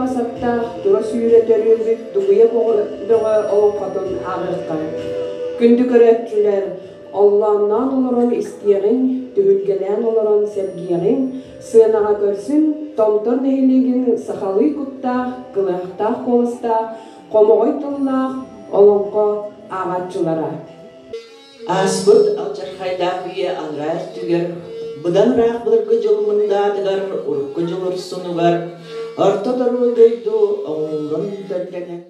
тураҕас аттаах тура сүүрэ төрүөбүт Дугуйа Бөҕө олоҥхотун ааҕыахха. Күндү көрөөччүлэр, оллоонноон олорон истиэҕиҥ, түһүлгэлээн олорон сэргиэҕиҥ, сыанаҕа көрсүҥ, Томтор нэһилиэгин сахалыы куттаах, кылыһахтаах куоластаах, хомоҕой тыллаах олоҥхо ааҕааччылара. Ааспыт алдьархайдаах үйэ аллараа өттүгэр, быдан ыраах былыргы дьыл мындаатыгар, урукку дьыл урсунугар, орто торуой дойду оҥоһуллан төллөнөн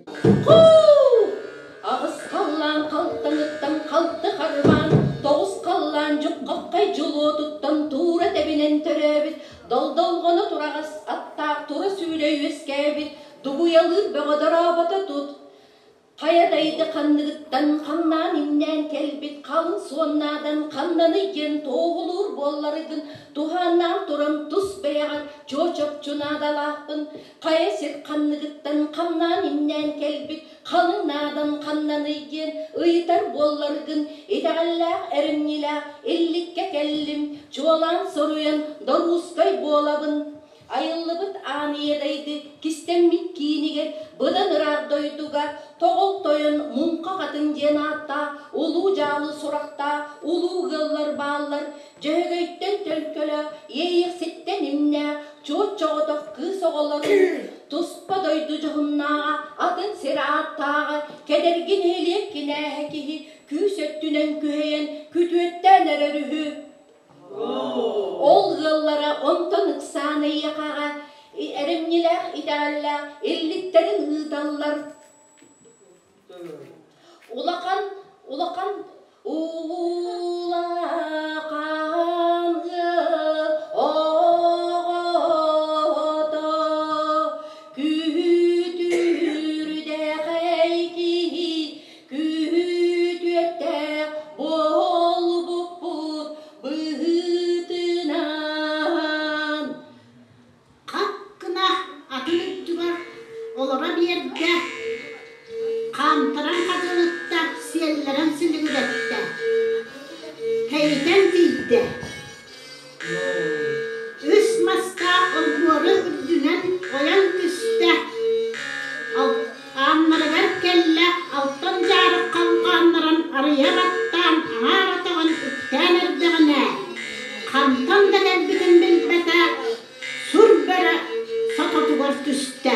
Аҕыс халлаан халтаҥыттан халты харбаан, тоҕус халлаан дьуххаххай дьулуотуттан туура тэбинэн төрөөбүт, долдолҕоно тураҕас аттаах тура сүүрэ үөскээбит, дугуйалыыр бөҕө дорообото тут, Хайа дайды ханныгыттан хамнаан-имнээн кэлбит халыҥ суоннаадан ханнаный диэн туоһулуур буолларыгын туһааннаан туран тус бэйэҕэр чуо-чопчу наадалаахпын. Хайа сир ханныгыттан хамнаан-имнээн кэлбит халыҥ наадан ханнаный диэн ыйытар буолларгын итэҕэллээх эрэмньилээх илликкэ кэллим, чуолаан соруйан доруускай буолабын. Айыллыбыт аан ийэ дайды кистэммит киинигэр быдан ыраах дойдуга Тоҕол Тойон Муҥха Хатыҥ диэн ааттаах улуу дьаалы сурахтаах улуу ыаллар бааллар. Дьөһөгөйтөн төлкөлөөх, Иэйиэхситтэн имнээх, чуот-чоҕотох кыыс оҕолорун туспа дойду дьоһуннааҕа, атын сир ааттааҕа, кэдэрги нэһилиэк кинээһэ киһи күүс өттүнэн күһэйэн күтүөттээн эрэр үһү. Ол ыаллара онтон ыксаан эйиэхэҕэ эрэмньилээх итэҕэллээх илликтэрин ыыталлар. Улахан улахан улахан ыал оҕото күтүрдэхэй киһи Күтүөттээх буолбуппут быһыытынан Хат гына атын үрдүгэр олоро биэрдэ, хаамтаран хадьылытта, сиэллэрэн силигилэттэ, тэйитэн тиийдэ. Үс мастаах олбуору үрдүнэн ойон түстэ, ааннарыгар кэллэ, алтан дьаарык халҕааннарын арыйа баттаан аҥаар атаҕын үктээн эрдэҕинэ, хантан да кэлбитин билбэтэ, сур бөрө сототугар түстэ.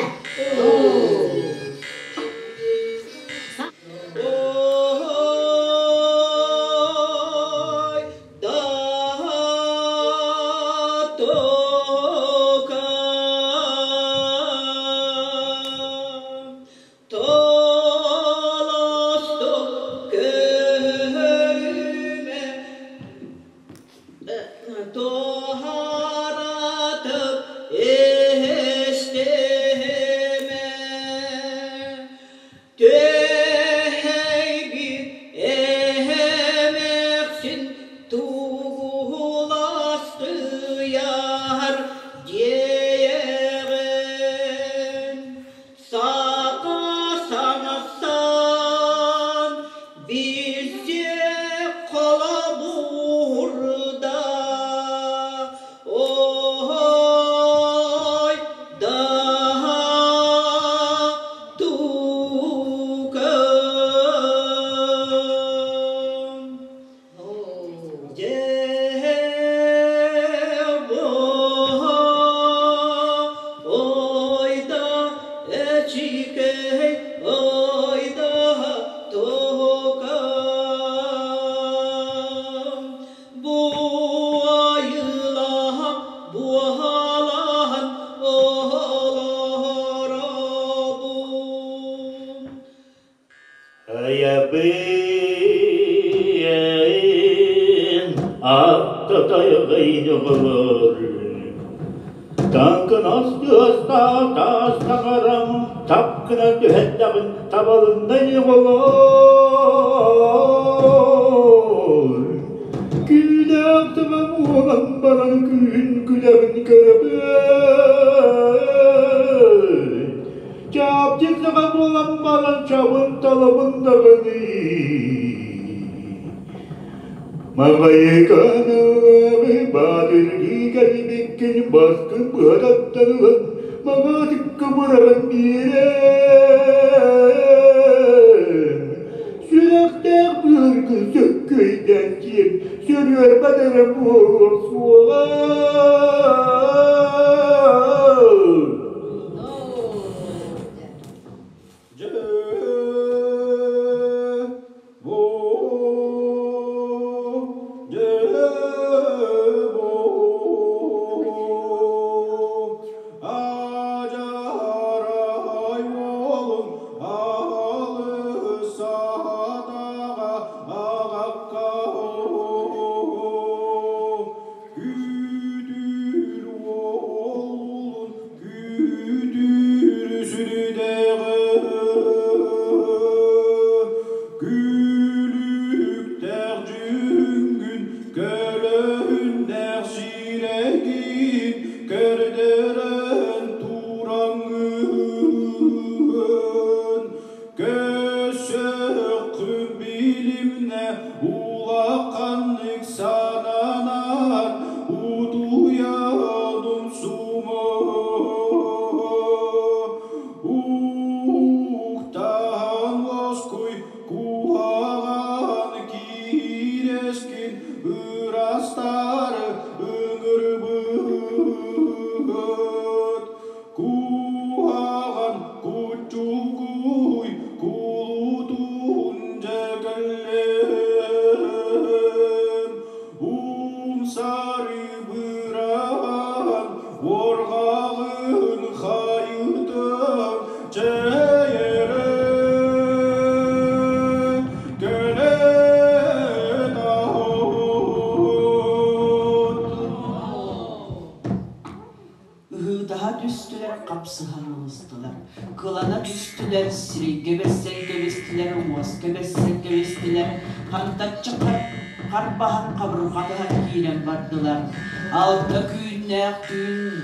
Туһаратып эстеме Төһөйбүт эмээхсин тугуластыйар дьиэҕин Саха саҥасан билсиэх холобурда Ой, да тукам Ой да эчикэй, ой да тукам Буайылаһан, буоһалаһан олоробун. Айабын аттатайгайны оҕолор Таҥкынас тыастаах таас таҥарам тап гына түһэндэҕин табалыннай оҕолор Күүлээх тыга буолан баран күһүн күлэҕин көрөбүн Чаапчык саҕа буолан баран чабын талабын даҕаны Маҕайыканы баатыргыы кэлбиккин баскын быһа таттарылан Маҥаатыкка быраҕан биэрэн, сүрэхтээх быаргын сөпкө өйдөөн киэр, сөрүөрбэт эрэ буолуох суоҕа. Дьэ, бу, дьэ, бу, адьарай уолун алыс саатаҕа аҕакка Күүтүүр уолун күүтүүр сүрдэҕэ Күлүктээх дьүҥҥүн көлөһүннээх сирэйгин көрдөрөн тураҥҥын Көсөххүн билимнэ улаханнык сананан утуйаным сумо Уктаан уоскуй куһаҕан киирэскин ырастары ыҥырбыт Куһаҕан куччугуй кулутун дьэгэллэм, умсары быраҕан уорҕаҕын хайытан чэйэрэ кэлэ таһыт. Ыһыытаһа түстүлэр, хапсыһан ылыстылар, кылана түстүлэр, сирэйгэ бэссэн кэбистилэр, уоска бэссэн кэбистилэр, хантаччы харбаһан хабырҕатыһан киирэн бардылар. Алта түүннээх түүн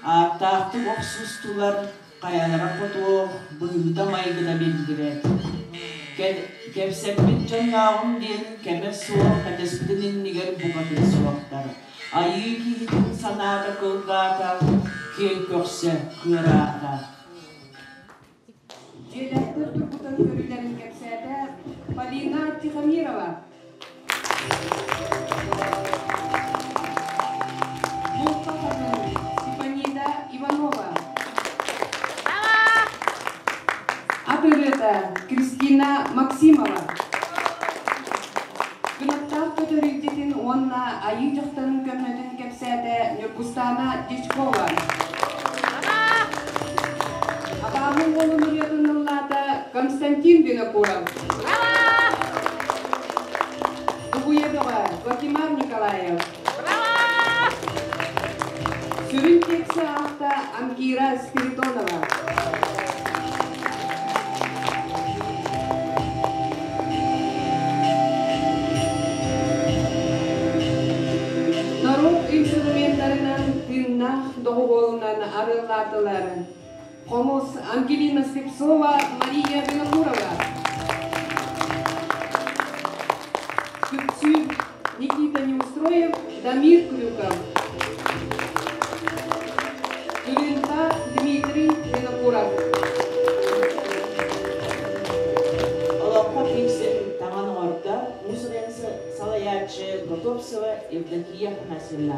ааттаахтык охсустулар, хайалара хотуох, быһыыта-майгыта биллибэт. Кэпсэппит дьоннооҕум диэн кэмэ суох кэтэспитин иннигэр букатын суохтар. Айыы киһитин санаата кылгаата, киэҥ көхсө кыараата. Дьиэлээхтэр тургутан көрүүлэрин кэпсээтэ Полина Тихомирова. Булка хотун Степанида Иванова. Ат ырыата Кристина Максимова. Кынаттаах көтөр илдьитин уонна айыы дьахтарын көмөтүн кэпсээтэ Ньургустаана Дьячкова. Абааһы уолун ырыатын ыллаата Константин Винокуров. Дугуйа Бөҕө Владимир Николаев. Сүрүн текси аахта Анкира Спиридонова. Норуот инструменнарынан тыыннаах доҕуһуолунан арыаллаатылар. Хомус Ангелина Слепцова, Мария Винокурова. Күпсүүр Никита Неустроев, Дамир Крюков. Юринта Дмитрий Винокуров. Олоххо киирсин таҥан оҥордо муус салайааччы Готовцева Евдокия Афанасьевна.